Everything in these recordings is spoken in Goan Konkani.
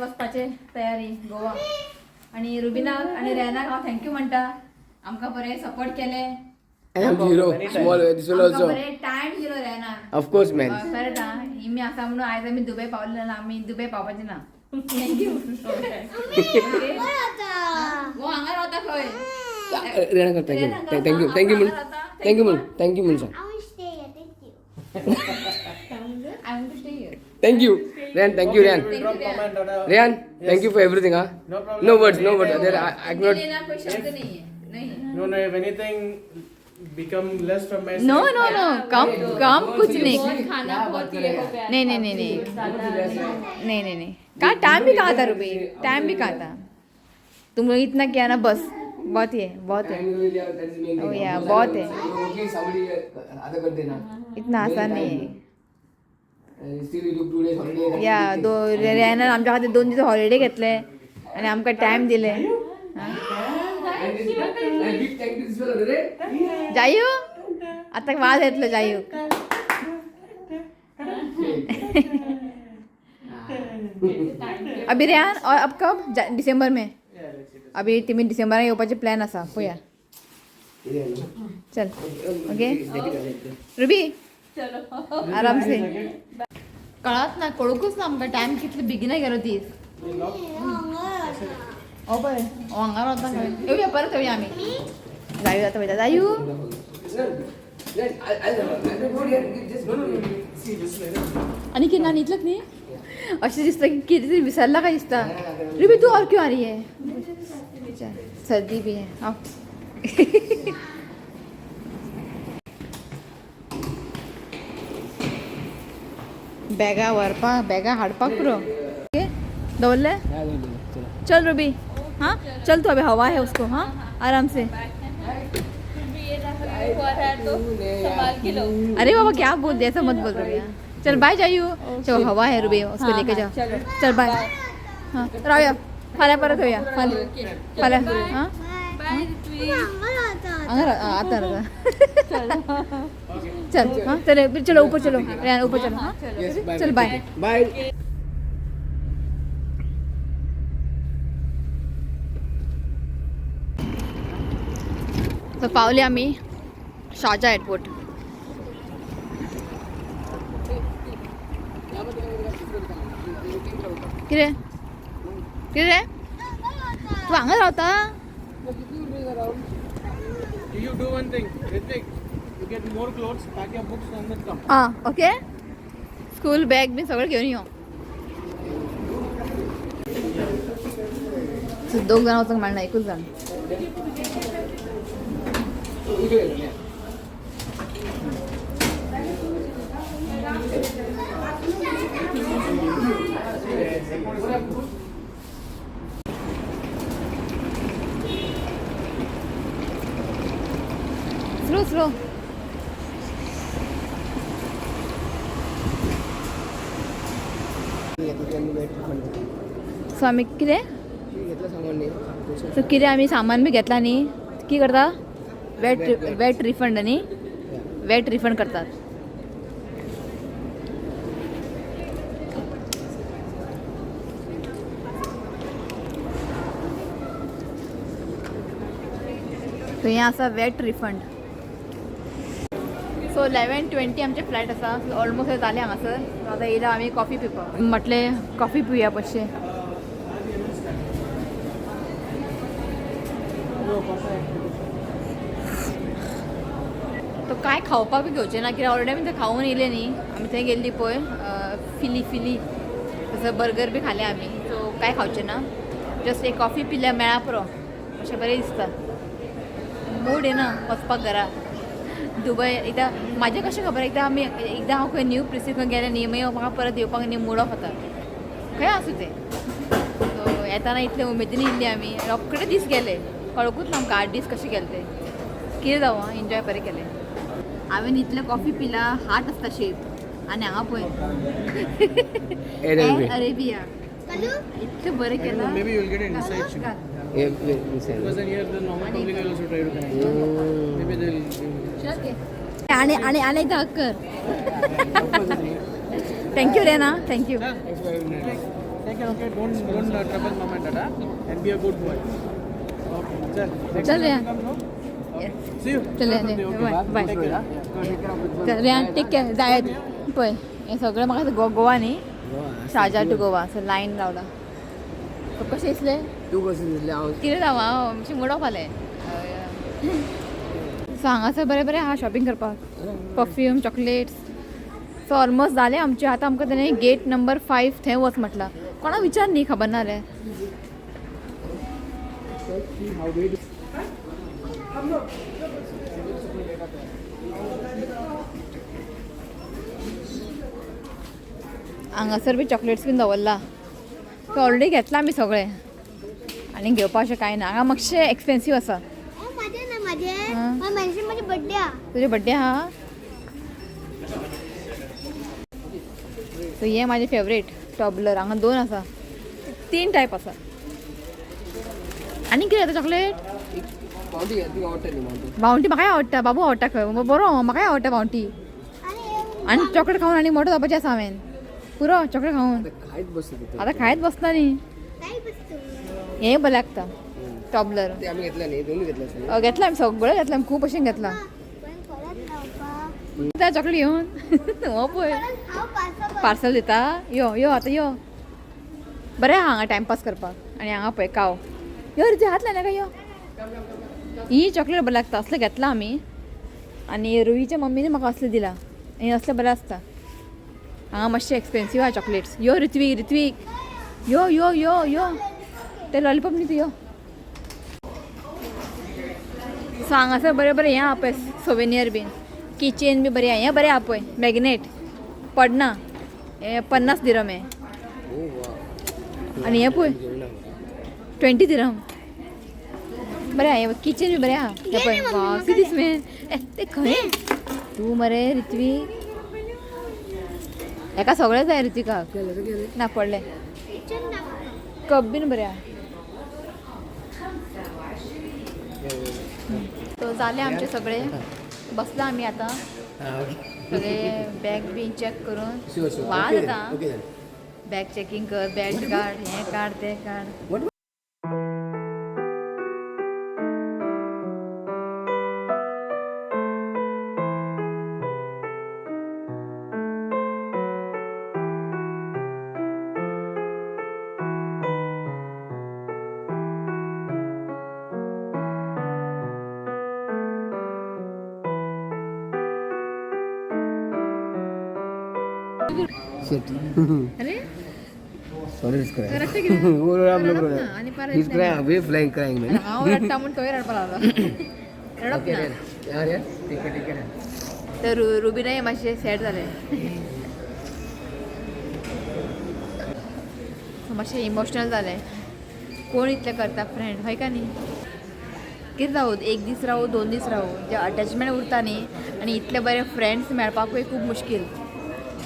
वचपाचे तयारी गोवा. आणि रुबिनाक आणि रेनाक हांव thank you म्हणटा, आमकां बरें सपोर्ट केले. I am zero. Small. This one आमकां also. बरें टायम दिलो रेनाक. Of course, man. खरें इमी आसा म्हणून आयज आमी दुबय पावले ना, आमी दुबय पावपाचे ना. Thank you. वो हांगा रावता खंय? Rena, thank you. Thank you. Thank you, man. Thank you, man. Thank you, man. I want to stay here. Thank you. I want to stay here. Thank you, Ryan. Thank you, Ryan. Thank Drop you, Ryan. comment on a- Ryan, thank you for everything, huh? No problem. No words, no words. There, I cannot. लेना कोई शब्द नहीं है. नहीं. No, no, if anything become less from my no side, no no, कम कम कुछ नहीं. खाना बहुत ये हो गया. नहीं नहीं नहीं नहीं नहीं नहीं नहीं, कहाँ टाइम भी कहाँ था रुबी, टाइम भी कहाँ था. तुम लोग इतना किया ना, बस बहुत ही है, बहुत है. Oh, yeah, बहुत है. Okay, somebody other कर देना. इतना आसान नहीं है. Still you took 2 days holiday. That's या a big thing. दो रेनान आमच्या खातीर 2 दीस हॉलिडे घेतले आणि आमकां टायम दिले. And big thank you this fellow, right? जायू आता वाज येतलो जायू. अभी रेहान और अब कब डिसेंबर में? Yeah, let's see. अभी तिमी डिसेंबरान येवपाचे प्लॅन आसा, पळया. चल ओके रुबी, आराम से. कळत ना, कळूकच ना आमकां टायम कितले बेगीन गेलो दीस. ओ पळय, ओ हांगा रावता खंय. येवया परत, येवया आमी. जायू आतां वयता जायू. आनी कितें ना इतलेंच न्ही, अशें दिसता की कितें तरी विसरला काय दिसता. रुबी तूं और क्यों आ रही है? चल, सर्दी भी है. आओ. बॅगां व्हरपाक, बॅगां हाडपाक पुरो. ओके दवरले. चल रुबी, हाँ चल तू, अभी हवा है उसको. हाँ आराम से. हुआ है तो संभाल के लो. अरे बाबा क्या बोल दिया, ऐसा मत बोल रुबी. हाँ। चल बाय जायू. चलो हवा है रुबी, उसको लेके जाओ. चल बाय. हाँ रावया, फाल्यां परत येवया. फाल्यां फाल्यां. हां बाय ऋत्विक. हांगा आतां रावता. चल हाँ चलो चलो ऊपर चलो रेहान, ऊपर चलो. हाँ चल बाय. बाय. सो पावले आमी शारजा एअरपोर्ट. कितें कितें तूं हांगा रावता? You do one thing, Ritvik. You get more clothes, pack your books, and then come. आं ओके, स्कूल बॅग बीन सगळें घेवन यो. सो दोग जाणां वचूंक मेळना, एकूच जाण. Slow slow. सो आमी कितें, सो कितें आमी सामान बी घेतला न्ही, कितें करता, वेट वेट रिफंड न्ही, वेट रिफंड करतात. सो हें आसा वेट रिफंड. सो 11:20 आमचें फ्लायट आसा. ऑलमोस्ट जालें हांगासर. आतां येयला आमी कॉफी पिवपाक. म्हटलें कॉफी पिवया मातशें. तो काय खावपाक बी घेवचें ना, कित्याक ऑलरेडी आमी थंय खावन येयले न्ही. आमी थंय गेल्ली पळय फिली फिली, तसो बर्गर बी खाले आमी. सो काय खावचें ना, जस्ट एक कॉफी पिल्यार मेळा पुरो, अशें बरें दिसता. मूड येना वचपाक घरा. दुबय एकदां म्हाजें कशें खबर, एकदां आमी एकदां हांव खंय न्यू प्लेसीर खंय गेलें न्ही, मागीर म्हाका परत येवपाक न्ही मूड ऑफ जाता, खंय आसूं तें. सो येताना इतले उमेदीन येयल्ली आमी, रोखडे दीस गेले, कळकूच ना आमकां 8 दीस कशे गेले ते. कितें जावं, एन्जॉय बरें केलें हांवें. इतलें कॉफी पिला, हार्ट आसता शेप. आनी हांगा पळय Air Arabia. Arabia इतलें बरें केलां. Maybe you'll get an inside shoot. Because then here the normal public will also try to connect. Maybe they'll. आणि आणि आणि एकदा हक कर. Thank you Rena, thank you. Thank you. care, okay? Don't trouble mom and dada, and be a good boy. Okay, chal. Next Chal, time you Rehan. come, no? Okay. See you. चल, Okay, bye, bye. Take care. Good. चल रेहान, टेक केअर. जायत पळय, हें सगळें म्हाका गोवा न्ही, Sharjah to Goa so line रावला. सो कशें दिसलें? तूं कशें दिसलें? हांव कितें जावं, हांव मातशें मूड ऑफ जालें. सो हांगासर बरें बरें आहा शॉपिंग करपाक, परफ्यूम, चॉकलेट्स. सो ऑलमोस्ट जालें आमचें. आतां आमकां तेणें गेट नंबर 5 थंय वच म्हटलां. कोणा विचार न्ही, खबर ना रे. हांगासर बी चॉकलेट्स बीन दवरला. सो ऑलरेडी घेतला आमी सगळें आनी घेवपा अशें कांय ना. हांगा मातशें एक्सपेन्सीव आसा. माझे ना, माझे. हा. माझे, माझे बर्थडे आ. तुझे बड्डे हा. सो हे माझे फेवरेट टॉबलर. हांगा दोन आसा, तीन टायप आसा. आनी कितें येता चॉकलेट? बावटी तुका आवडटा न्ही बावटी? बावंटी म्हाकाय आवडटा. बाबू आवडटा खंय. बरो, म्हाकाय आवडटा बावंटी. आणि आनी चॉकलेट खावन आनी मोठो जावपाचें आसा हांवें. पुरो चॉकलेट खावन. आतां खायत बसता तितून. आतां खायत बसना न्ही. काही बसतो. हें बरें लागता टॉबलर. ते आमी घेतला न्ही, दोनूय घेतले आसतले. घेतला आमी सगळें घेतलां आमी, खूब भशेन घेतलां. पण परत लावपा. त्या चॉकलेट घेवन हो पळय. परत हांव पार्सल. पार्सल दिता. यो यो, आतां यो. बरें आहा हांगा टायमपास करपाक. आनी हांगा पळय काव. यो रे, हात लायना काय? यो, ही चॉकलेट बरें लागता. असलें घेतलां आमी. आनी रुहीच्या मम्मीने म्हाका असलें दिलां. आनी असलें बरें आसता. हांगा मातशें एक्सपेन्सीव आहा चॉकलेट्स. यो ऋत्वीक, ऋत्वीक, यो यो यो यो. ते लॉलीपॉप न्ही, तूं यो. सो हांगासर बरें बरें हें आहा पळय, सोवेनियर बीन, किचेन बी बरें आहा. हें बरें आहा पळय, मॅग्नेट पडना. हें 50 दिरम हें. ओ वा. आनी हें पळय, घेवना. 20 दिरम. बरें आहा हें, किचेन बी बरें आहा. हें पळय, वा, कितें दिसमेन ए ते खंय तूं मरे ऋत्वीक. हेका सगळें जाय ऋत्विकाक. ना पडलें. किचन दाखव. कप बीन बरें आहा. तो जालें आमचें सगळें. बसला आमी आतां. आं, ओके. सगळे बॅग बीन चॅक करून. Sure, sure. वाज ओके येता. ओके जालें. बॅग चॅकिंग कर, बेल्ट काड, हें काड, तें काड. What? Shit. अरे. Sorry, he's crying. रडटा कित्याक? वो हम लोग रडप ना, आनी परत He's crying. We're flying, crying, man. हांव रडटा म्हूण तोय रडपाक लागलो. रडप Okay, ना. Rehan. Yeah, yeah. Take care, take care. तर रुबीनाय मातशें सॅड जालें. सो मातशें इमोशनल जालें. कोण इतलें करता फ्रेंड, हय का न्ही? कितें जावं, एक दीस रावूं, 2 दीस रावूं, जे अटॅचमेंट उरता न्ही. आनी इतले बरे फ्रेंड्स मेळपाकूय खूब मुश्कील.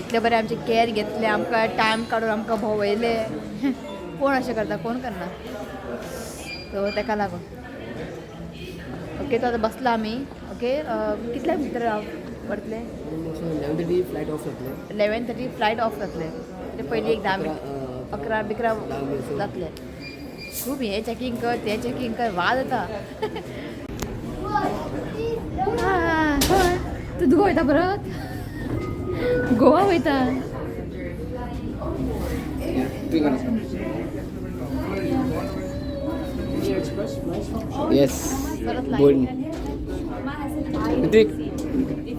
इतले बरे आमचे कॅर घेतले, आमकां टायम काडून आमकां भोंवयले. कोण अशें करता? कोण करना. सो तेका लागून ओके. तो आतां बसला आमी. ओके, कितल्या भितर परतले? 11:30 फ्लायट ऑफ जातलें. 11:30 फ्लायट ऑफ जातलें. ते पयलीं एक 10 मिनट, 11 बिकरा जातलें. खूब हें चॅकिंग कर, तें चॅकिंग कर, वाज येता. तूं तुका वयता परत गोवा वयता? Yes. Good. Ritwik,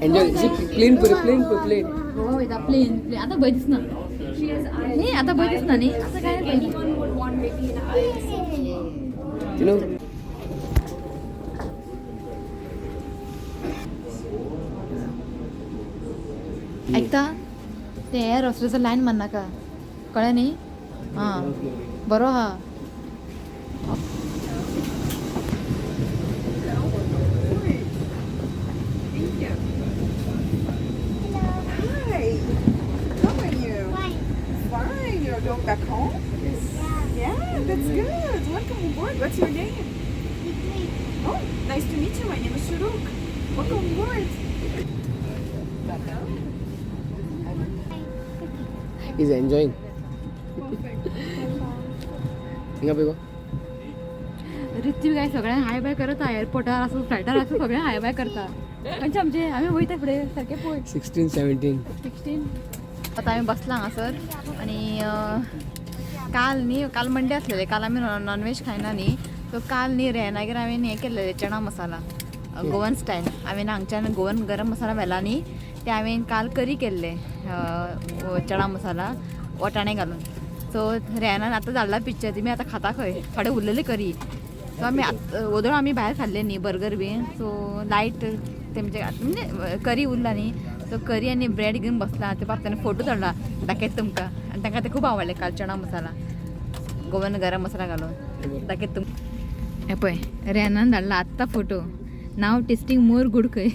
enjoy. See, plane, plane, plane. Goa वयता प्लेन. प्लेन आतां भंय दिसना न्ही, आतां भंय दिसना न्ही, आतां काय भंय. You know. आयकता, ते एअर हॉस्टेसाचो लायन मारनाका, कळ्ळें न्ही? आं, बरो आहा. Hi. How are you? Fine. Fine. You're going back home? Yes. Yeah, that's good. Welcome aboard. What's your name? Oh, nice to meet you. My name is Shuruk. Welcome aboard. He's enjoying. Perfect. हिंगा पळय गो. ऋत्विक काय सगळ्यांक हाय बाय करत आहा, एअरपोर्टार आसूं फ्लायटार आसूं सगळ्यांक हाय बाय करता. खंयचे आमचे आमी वयता फुडें सारकें पळय. 16 17. 16. आतां आमी बसला हांगासर आनी काल न्ही, काल मंडे आसलेले, काल आमी नॉनव्हेज खायना न्ही, सो काल न्ही रेनागेर हांवें हें केल्लेलें चणा मसाला गोवन स्टायल. हांवें हांगच्यान गोवन गरम मसाला व्हेला न्ही, ते हांवें काल करी केल्ले चणा मसाला वटाणे घालून. सो रेनान आतां धाडला पिक्चर, तुमी आतां खाता खंय थोडे उरलेले करी. सो आमी वोदोळ आमी भायर खाल्ले न्ही बर्गर बीन, सो लायट तेमचे म्हणजे करी उरला न्ही, सो करी आनी ब्रेड घेवन बसला. ते बाब ताणें फोटो धाडला, दाखयता तुमकां. आनी तांकां ते खूब आवडले काल चणा मसाला गोवन गरम मसाला घालून, दाखयता तुमकां. हे पळय रेनान धाडला आत्तां फोटो, नाव टेस्टींग मोर गूड खंय.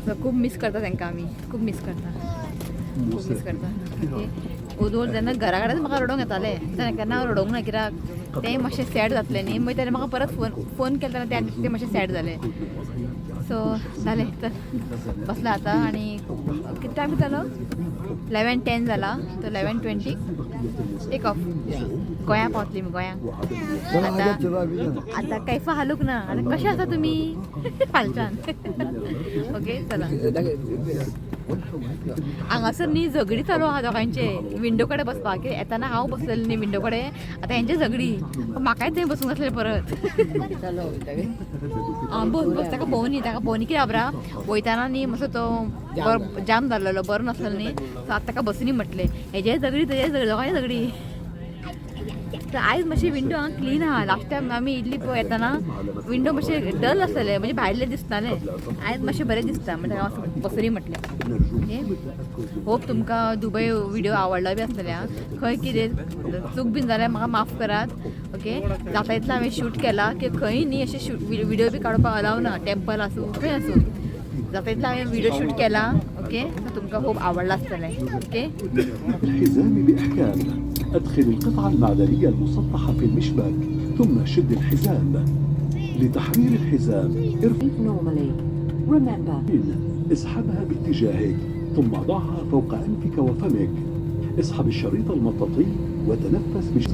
सो खूब मिस करता तांकां आमी, खूब मिस करता, खूब मिस करता. ओके, ओदोळ जेन्ना घरा कडेन म्हाका रडोंक येतालें, तेन्ना केन्ना हांव रडोंक ना कित्याक तें मातशें सॅड जातलें न्ही, मागीर तेणें म्हाका परत फोन फोन केलो तेन्ना तें मातशें सॅड जालें. सो जालें तर बसला आतां. आनी कितें टायम जालो, 11:10 जाला, तो 11:20 टेक ऑफ. गोंया पावतली मी गोंया. आतां आतां कैफा हालूंक ना. आतां कशें आसा तुमी फालच्यान? ओके चला. हांगासर न्ही झगडी चालू आहा दोगांयचे विंडो कडेन बसपाक. कित्याक येताना हांव बसलेलें न्ही विंडो कडेन, आतां हेंचे झगडी, म्हाकाय थंय बसूंक आसलें परत. आं बस बस, ताका भोंवनी, ताका भोंवनी कित्याक खबर आहा, वयताना न्ही मातसो तो बरो जाम जाल्लो, बरो नासलेलो न्ही, सो आतां ताका बसुनी म्हटलें. हेजेय झगडी तेजेय झगडी, दोगांय झगडी. तर आयज मातशी विंडो हांगा क्लीन आहा. लास्ट टायम आमी इडली पळय येताना विंडो मातशें डल आसलेले, म्हणजे भायले दिसताले, आयज मातशें बरें दिसता, म्हणजे हांव बसुनी म्हटलें. ओके, होप तुमकां दुबय व्हिडिओ आवडलो बी आसतले. आं, खंय कितें चूक बीन जाल्यार म्हाका माफ करात. ओके, जाता इतलें हांवें शूट केलां की खंय न्ही अशें शूट व्हिडिओ बी काडपाक अलाव ना, टेम्पल आसूं खंय आसूं, जाता इतलें हांवें व्हिडिओ शूट केला. ओके, सो तुमकां खूब आवडलां आसतलें. Okay. الحزام بإحكام. أدخل القطعة المعدنية المسطحة في المشبك ثم شد الحزام. لتحرير الحزام ارفع Normally. Remember, اسحبها باتجاهك ثم ضعها فوق أنفك وفمك. اسحب الشريط المطاطي وتنفس بش...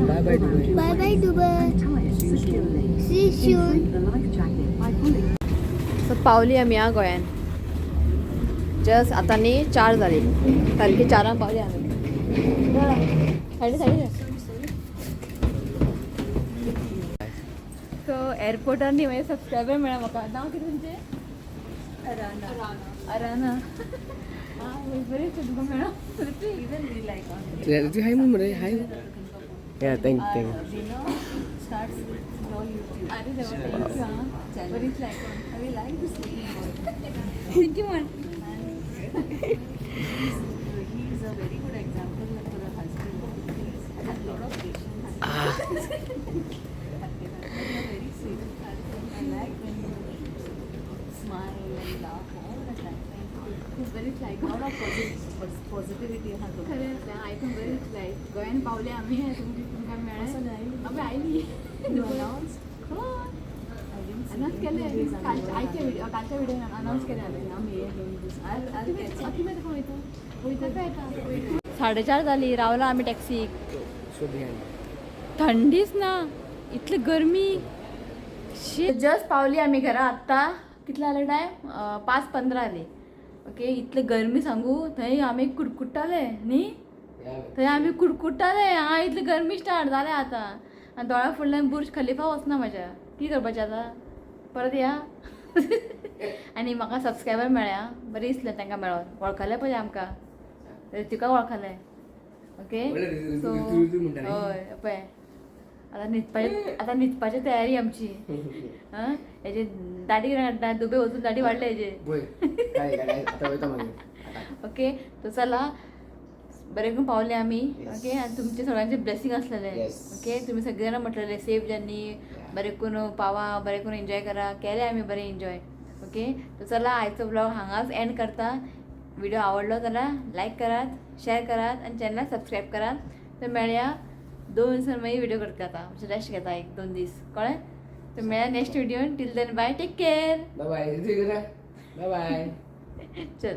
Bye bye Dubai. Bye bye Dubai. Tie it securely. See you soon. Inflate the life jacket by pulling so पावली आमी आं गोंयान, जस्ट आतां न्ही 4 जाली, सारकी 4 पावली आमी. सायडी सायडी. सो एअरपोर्टार न्ही म्हजे सबस्क्रायबर मेळ्ळा म्हाका. नांव कितें तुमचें? अराना. अराना, आं बरें तुमकां मेळ्ळा. ऋत्विक हाय म्हण मरे, हाय. या thank thank. अरे देवा, thank you आं, बरीच लायक. Thank you म्हण. He's a very good example for a husband. He's has a lot of patience. You're very sweet. I like when you smile and laugh all the time. खूब बरीच लायक. Lot of positivity हा तुमकां. खरें आसलें आयकून बरीच लायक. गोंयान पावले आमी, तुमकां मेळ्ळें, आमी आयली. You announced? हो. I didn't see. Announce केलें आयच्या व्हिडिओ, कालच्या व्हिडिओ अनावन्स केलें हांवें. I'll catch up. तुमी येता वयता वयता काय येता. 4:30 जाली, रावला आमी टॅक्सीक. So behind. थंडीच ना, इतली गरमी. जस्ट पावली आमी घरा आत्तां. कितले जाले टायम, 5:15 जाली. ओके, इतली गरमी सांगू, थंय आमी कुडकुडटाले न्ही, थंय आमी कुडकुडटाले. आं, इतली गरमी स्टार्ट जाल्या आतां. आनी दोळ्या फुडल्यान बुर्ज खलिफा वचना म्हाज्या, कितें करपाचें आतां, परत या. आनी म्हाका सबस्क्रायबर मेळ्ळ्या, बरें दिसलें तांकां मेळोन, वळखलें पळय आमकां, ऋतिका वळखलें. ओके, सो हय पळय आतां न्हिदपाची, आतां न्हिदपाची तयारी आमची. आं, हेजे दाडी कितें काडटा, दुबय वचून दाडी वाडले हेजे. पळय काय काय आतां वयता मागीर. ओके, तो चला, बरें करून पावले आमी. ओके, आनी तुमचे सगळ्यांचे ब्लेसिंग आसलेले. ओके, तुमी सगळे जाणां म्हटलेले सेफ जर्नी, बरें करून पावा, बरें करून एन्जॉय करा, केले आमी बरें एन्जॉय. ओके, तो चला आयचो ब्लॉग हांगाच एंड करता. व्हिडिओ आवडलो जाल्यार लायक करात, शेअर करात आनी चॅनलाक सबस्क्रायब करात. तर मेळया 2 दिसान, मागीर व्हिडिओ करता आतां, मातशें रेस्ट घेता 1-2 दीस, कळ्ळें? तर मेळया next video, till then bye, take care. Bye bye. Bye bye. चल.